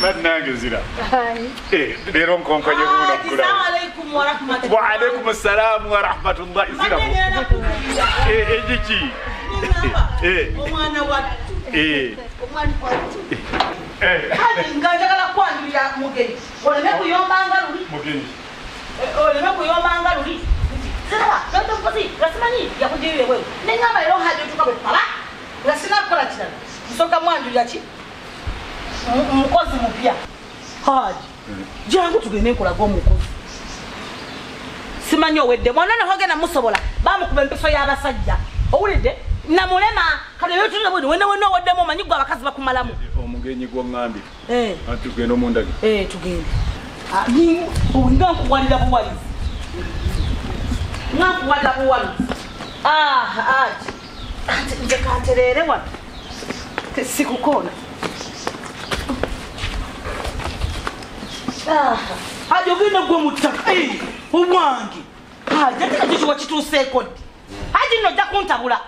Bannange zira. Leero nkonkonye buno kula. Assalamu alaikum wa rahmatullahi. Wa alaikum assalam wa rahmatullahi. Zira. Egiki. Omwana wattu. Omwana wattu. Haji nga njagala kwanjulira mugenyi. Oleme kuyombanga luli. Mugenyi. Oleme kuyombanga luli. Zira, ndoto mkozi, rasimanyi yakujiriwe wewe. Nengamba leero haji otuka bwe pala. Nga sinakukola kirala. Nsooka mwanjulira ki? Mukozi mupya. Haji. Jangu tugende nkolaga omukozi. Simanyi owedde. Mwana ono hogenda musobola. Bamukuba empiso y'abasajja. Owulidde? Namulema. Kale ebyo bwino wena wena oweddemu omanyi gwe abakazi bakumalamu. Omugenyi gw'oŋŋambye. Anti tugende omundage. Tugende. Nga nkuwalira buwalizi. Nga nkuwalira buwalizi. Haji. Anti nze kantereere wano. Sikukoona. Haji ogenda gwe mu ttaka. Obwange. Haji ate nakyo kiwa kituuseeko ddi? Haji nno ojja kuntabula.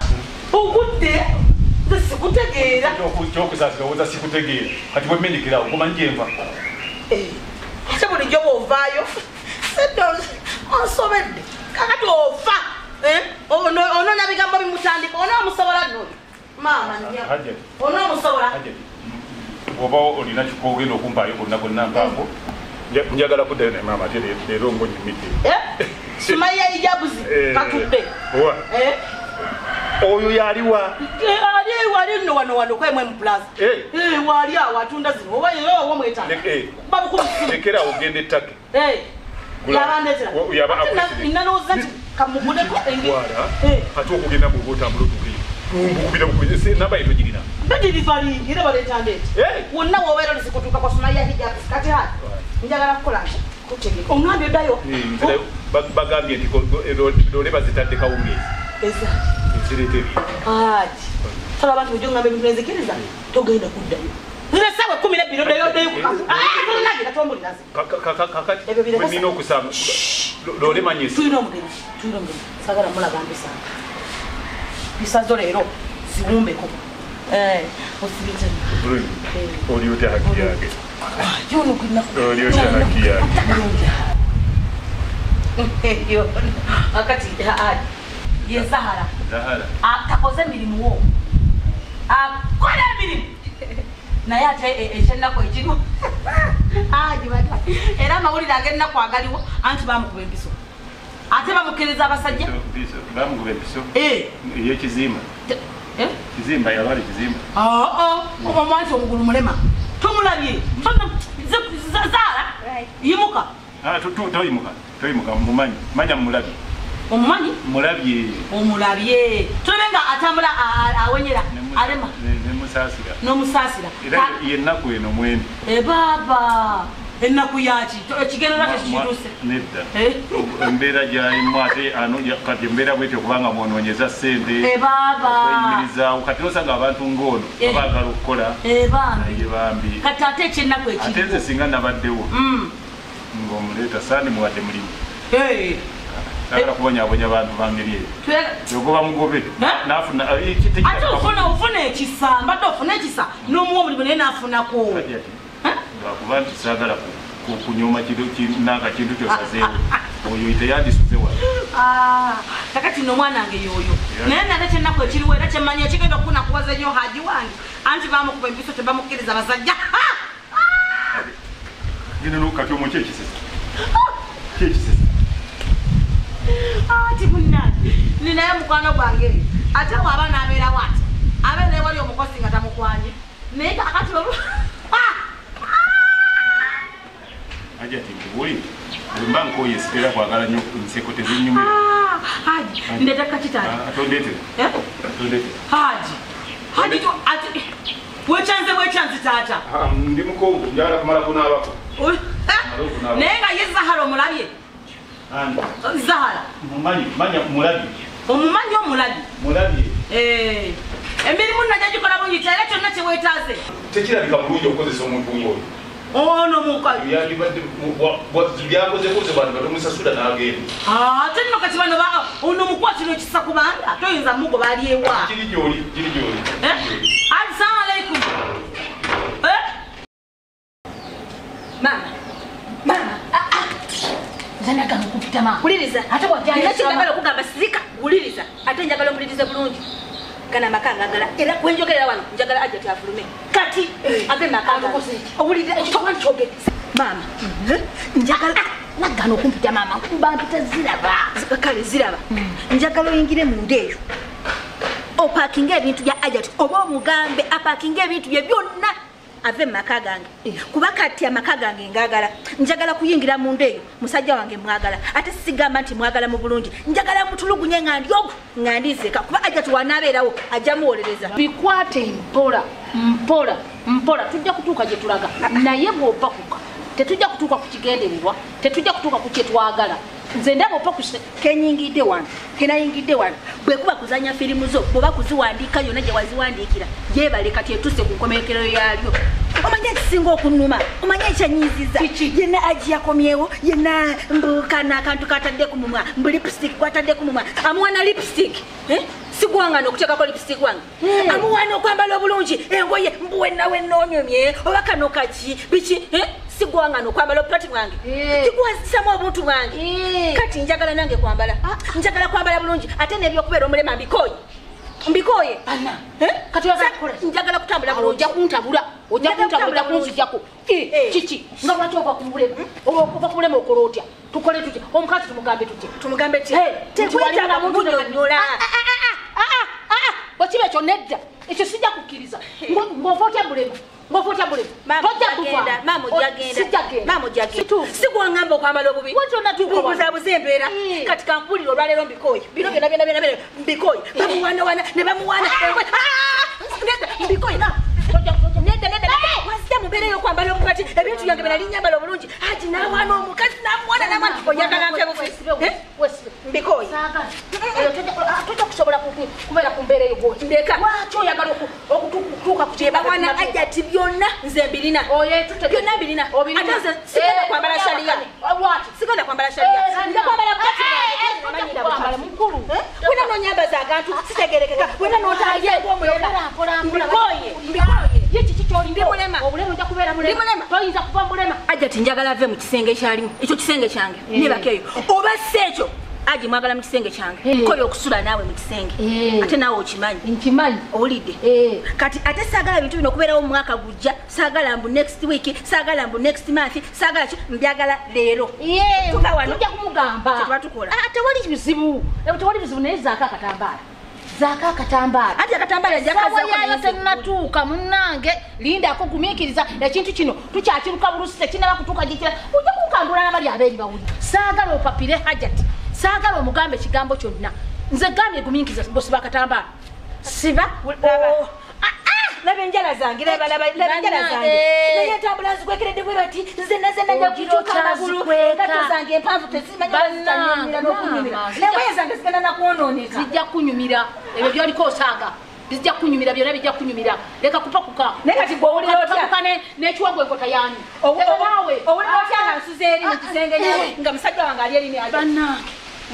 Ogudde nze sikutegeera. Kyokusaasira owoza sikutegeera. Kati bwe mmenyekerawo omanyi gye nva. Ate bulijjo bw'ovaayo sedde onsobedde. Kakati ofa. Onoonya bigambo bimutandika. Onoomusobola nno. Maama nnya. Onoomusobola. Bw'oba olina kikogenda okumpaayo konna konna mpaako. Njagala kuddayo naye maama ate leero ng'onyumidde. Sumaiya Ijabuzi katudde. Oyo yaliwa? Ali nno wano wano kwa MM Plaza. Wali awo atunda zino. Oba ye owo mwetaaga. Lekera ogende ettake. Yabandeetera. Nalowooza nti kamuguleko engeri. Ate okugenda bw'oba otambula otuukire. Mbukubira bukubiza namba ye togirina. Ndagirivalingi era baleeta ndeete. Wonna w'obeera oli sikutuuka kwa Sumaiya Hijabuzi kati Haji. Njagala kukola nti kutegeka. Oŋŋambye oddayo? Bagambye nti loole bazitadde kawungeezi. Ezireeta ebintu. Haji. Tolaba nti ojja oŋŋamba ebintu nenzikiriza togenda kuddayo. Zino essaawa 12 oddayo oddayo ku kafu. Tolinagenda tombulira nze. Kakati bwe nnina okusaba loole manyisa. Tulina omugenyi. Tulina omugenyi. Saagala mulaga mpisa. Mpisa zo leero ziwumbeko. Osibite. Bulungi. Oli otya haki yange? Oli otya haki yange? Akati Haji. Ye Zahara. Zahara. Takoze emirimu wo. Akola emirimu. Naye ate ekyennaku ekiriwo. Haji bata. Era amawulire ag'ennaku agaliwo anti bamukuba empiso. Ate bamukkiriza abasajja. Bamukuba empiso? Ey'ekizimba. Kizimba yalwala ekizimba. Omwansi omugulu mulema. Tomulabye. Zahara. Yimuka. Toyimuka. Toyimuka mumanyi. Manya mulabye. Omumanyi? Mulabye. Omulabye. Tulabe nga atambula awenyera. Alema. Nemusaasira. N'omusaasira. Era yennaku eno mwembi. Baaba. Ennaku yaki? Ekigendera tekituuse. Nedda. Embeera gy'alimu ate kati embeera bwetyo kubanga mwonoonyeza ssente. Baaba. Okweyimirizaawo. Kati osanga abantu ng'ono baagala okukola. Bambi. Naye bambi. Kati ate ekyennaku ekiriwo. Ate nze singa nabaddewo. Ng'omuleeta saandimuwadde mulimu. Sagala kubonyaabonya bantu ba ngeri eyo. Yogoba mugobe. N'afuna. Ate ofuna ekisa. Mbadde ofuna ekisa n'omuwa omulimu naye n'afunako. Lwakuba nti saagala kunyooma nanka kintu ky'osazeewo. Oyo teyandisuze wano. Kakati nno omwana wange y'oyo. Naye nate ekyennaku ekiriwo era kyemmanyi ekigenda okukunakuwaza ennyo Haji wange. Anti baamukuba empiso tebamukkiriza basajja. Genda kati omwo ki ekisesa? Ki ekisesa? Ati munnange ninaye mukwano gwange eyo. Ate awo aba n'abeerawo ati. Abeera ewali omukozi nga tamukwanye. Naye kakati Hajati nkubuulire bwe mba nkooye sitera kwagala nnyo nseko tezinnyumira. Haji ndeeta kakitaali. Tondeetera. Tondeetera. Haji. Haji ati bwekyanze bwekyanze taata. Ndi mukongo njagala kumala kunaabako. Naye nga ye Zahara omulabye. Zahara. Mumanyi manya mulabye. Omumanyi omulabye. Mulabye. Emirimu nno gyagikola bulungi era kyonna kye weetaaze. Tekirabika bulungi okukozesa omuntu ng'oyo. Ono mukazi. Yandibadde byakoze koze bantu batomusasula n'agenda. Ate nno kati bano ono mukwatiro ekisa kubanga toyinza mugoba ali ewa. Kiri gy'oli, kiri gy'oli. Assalamu alaikum. Mama. Mama. Nze nagamba okumpita maama. Wuliriza. Ate bw'ajja Nina kye njagala okugamba sirika wuliriza. Ate njagala ompulirize bulungi. Gana amaka ngagala era wenjogerera wano njagala Hajjati afulume. Kati ave mu maka gange. Owuliriza ekyo kyogedde. Maama. Njagala nagana okumpita maama kuba mpita ziraba. Kale ziraba. Njagala oyingire munda eyo. Opakinga ebintu bya Hajjati oba omugambe apakinga ebintu bye byonna ave mu maka gange. Kuba kati amaka gange ngagala. Njagala kuyingira munda eyo musajja wange mwagala. Ate sigamba nti mwagala mu bulungi. Njagala mutulugunye nga ndi ogwo nga ndizeka kuba Hajjati wanaabeerawo ajja muwolereza. Bikwate mpola mpola mpola tujja kutuuka gye tulaga. Naye bw'opakuka tetujja kutuuka ku kigendererwa, tetujja kutuuka ku kye twagala. Nze ndaba opakuse kenyingidde wano, kenayingidde wano. Bwe kuba kuzannya firimu zo, bw'oba kuziwandiika yonna gye waziwandiikira, gyebale kati etuse ku nkomerekero yaalyo. Omanye ekisinga okunnuma, omanye ekyanyiiziza. Yenna Hajji yakomyewo, yenna mbu akantu katadde ku mumwa, mbu lipstick kwatadde ku mumwa. Amuwana lipstick, sigwangana okuteekako lipstick wange. Amuwana okwambala obulungi, engoye mbu wenna wennoonyomye, oba kano kaki, biki, sigwangana okwambala obupati bwange. Kigwazisamu obuntu bwange. Kati njagala nange kwambala. Njagala kwambala bulungi, ate n'ebyokubeera omulema mbikooye. Mbikooye. Kati oyagala kukola ki? Njagala kutambula bulungi. Ojja kuntabula, ojja kuntabula kunzijjako. Kiki? Nga lwaki ova ku bulema? Ova ku bulema okola otya? Tukole tutya? Omukazi tumugambe tutya? Tumugambe tutya? Tekwetaaga kunnyonnyola. Bwe kiba ekyo nedda, ekyo sijja kukkiriza. Ng'ova otya bulema? Ng'ova otya bulema? Maama ojja genda. Maama ojja genda. Sigwangamba okwambala obubi. Mbubuzabuza embeera. Kati kankubuulire olwaleero mbikooye. Bino byonna byonna byonna mbikooye. Bamuwaanawaana ne bamuwaana. Nedda mbikooye. Nedda nedda. Wazija mu mbeera ey'okwambala obupati. Ebintu byange bye nali nnyambala obulungi. Hajji n'awaana omukazi n'amuwaana n'amuwaana. Oyagala nfe bufi. Mbikooye. Tojja kusobola kubeera ku mbeera eyo bw'oti. Ndeka. Lwaki oyagala okutuuka ku kye bawaana Hajjati byonna nze mbirina. Byonna mbirina. Ate nze sigenda kwambala shaliya. Sigenda kwambala shaliya. Nja kwambala bupati bwange. Mukulu. Wena n'onyambaza agantu sitegeerekeka. Wena n'otandika omulema. Mbikooye. Mbikooye. Ye kiki ky'oliko? Ndi mulema. Obulema ojja kubeera mulema. Ndi mulema. Toyinza kuva mulema. Hajjati njagala ave mu kisenge kyalimu. Ekyo kisenge kyange. Neebaka eyo. Oba si ekyo Hajji mwagala mu kisenge kyange. Nkoye okusula naawe mu kisenge. Ate naawe okimanyi. Nkimanyi. Owulidde. Kati ate saagala bintu bino okubeerawo mu mwaka gujja. Saagala mbu next week, saagala mbu next month, saagala ki mbyagala leero. Tuva wano. Tujja kumugamba. Kye tuba tukola. Tewali bizibu. Tewali bizibu naye zaako akatambaala. Zaako akatambaala. Ate akatambaala ajja Essaawa yaayo tennatuuka munnange. Lindako gumiikiriza ekintu kino tukyakiruka bulusi tekinnaba kutuuka gye kira. Ojja kunkandula n'abali abeeri bawulire. Saagala opapire Hajjati. Saagala omugambe ekigambo kyonna. Nze gambye gumiikiriza ng'osiba akatambaala. Siba. Laba enjala zange, laba enjala zange. Naye entambula nzikwekeredde bwe bati, nze naze najja kutuuka amagulu. Engatto zange empanvu tezimanyi zitanyumira n'okunyumira. N'engoye zange zigenda na kwonooneka. Zijja kunyumira. Ebyo by'oliko osaaga. Bijja kunyumira byonna bijja kunyumira. Leka kupakuka. Naye kati gwe owulira otya? Pakuka n'ekiwago enkota yaani. Owulira otya nga nsuze eri mu kisenge nga musajja wange ali eri ne Hajjati? Bannange.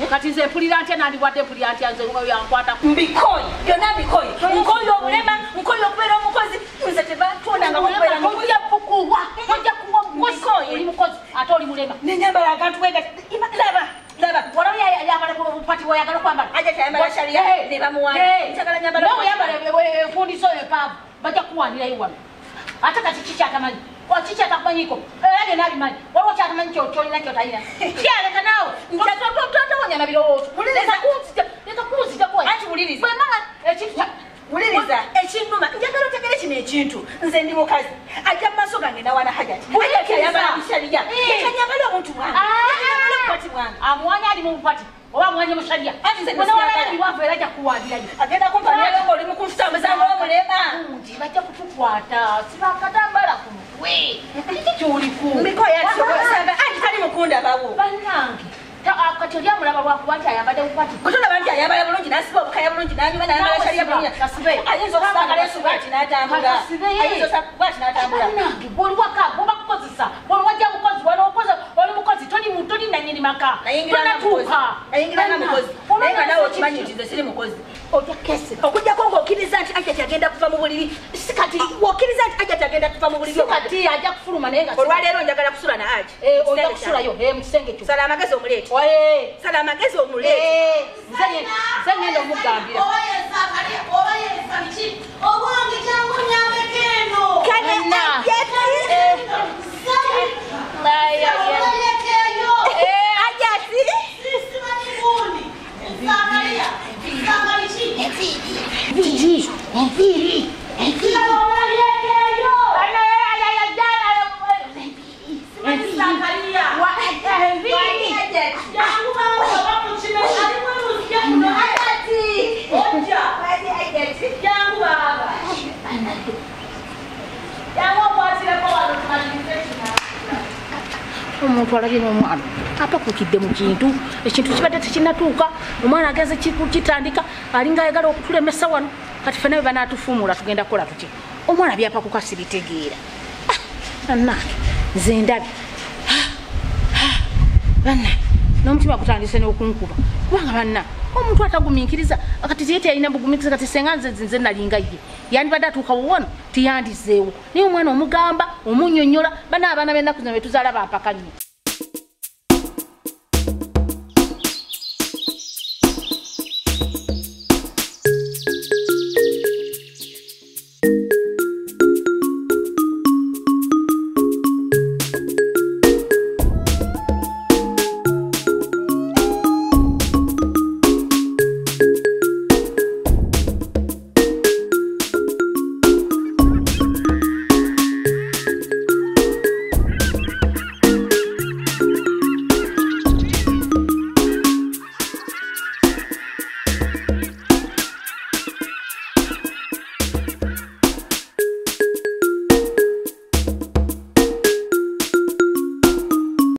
Kati nze mpulira ntya nandibwadde mpulira ntya nze yankwatako. Mbikooye. Byonna mbikooye. Nkooye obulema, nkooye okubeera omukozi. Nze tebantonda okubeera mukozi. Ojja kukuwa. Ojja kuwa mukozi. Mbikooye. Oli mukozi ate oli mulema. Ne nyambala agantu bwe gati. Laba. Laba. Waliwo yayambala bupati bw'oyagala okwambala. Hajjati ayambala shaliya ne bamuwaana. Njagala nyambala. Nawe oyambala enfundiso empanvu. Bajja kukuwaanirayo wano. Ate kati kiki ky'atamanyi? Kiki ky'atakumanyiko? Era byonna abimanyi. Waliwo ky'atamanyi ky'olina ky'otalina. Kyaleka naawe. Towonya na birowoozo. Leka kunzijjako. Anti wuliriza. Bwe mala ekintu Wuliriza ekinnuma. Njagala otegere kino ekintu. Nze ndi mukazi. Ajja mu maaso gange n'awaana Hajjati. Hajjati ayambala bishaliya. Leka nyambale obuntu bwange. Nyambale obupati bwange. Amuwanya ali mu bupati. Oba amuwanye mu shaliya. Anti nze Bwe nawala siyagala. ebiwanvu era ajja kukuwaanirayo. Agenda kumpanirako ng'oli mu kuntambuza ng'omulema. Bajja kutukwata. Siba akatambala ku mutwe. Kiki ky'oliko? Mbikooye ati osanga anti tali mukundabawo. Bannange. Kati oli amulaba lwakuba nti ayambadde bupati. Kutolaba nti ayambala bulungi n'asiba obukaya bulungi n'anyuma n'ayambala shaliya bulungi. Ayinza okusanga leesu bw'ati n'atambula. Ayinza okusanga bw'ati n'atambula. Bannange bw'oli waka bw'oba kukozesa bw'oli wajja mukozi wano okoze oli mukozi toli nannyini maka. Nayingira nga mukozi. Nayingira nga mukozi. Naye nga naawe okimanyi nti nze siri mukozi. Ojja kukesera. Okuggyako ng'okkiriza nti Hajjati agenda kuva mu buliri. Sikati okkiriza nti Hajjati agenda kuva mu buliri? Sikati ajja kufuluma naye nga olwaleero njagala kusula na Haji. Ojja kusulayo mu kisenge kyo. Sala amagezi omuleete. Sala amagezi omuleete. Nze ngenda omugambira. Oba ye oba ye biki? Obwange kyangu nyambeko eno. Kale Hajjati. Hajjati. Simanyi gundi. Zakariya. Enviiri. Enviiri. Omuntu alabye n'omwana apakukidde mu kintu, ekintu kibadde tekinnatuuka, omwana agenze kitandika, alinga ayagala okutulemesa wano. Kati ffenna bwe banaatufuumula tugenda kukola tutya? Omwana byapakuka sibitegeera. Bannange nze ndabye banna n'omutima gutandise n'okunkuba, kubanga banna omuntu atagumiikiriza kati ye teyalina bugumiikiriza. Kati senga nze nalinga ye yandibadde atuuka wano tiyandizeewo, naye omwana omugamba omunnyonnyola. Banna abaana b'ennaku zino be tuzaala bampaka nnyo.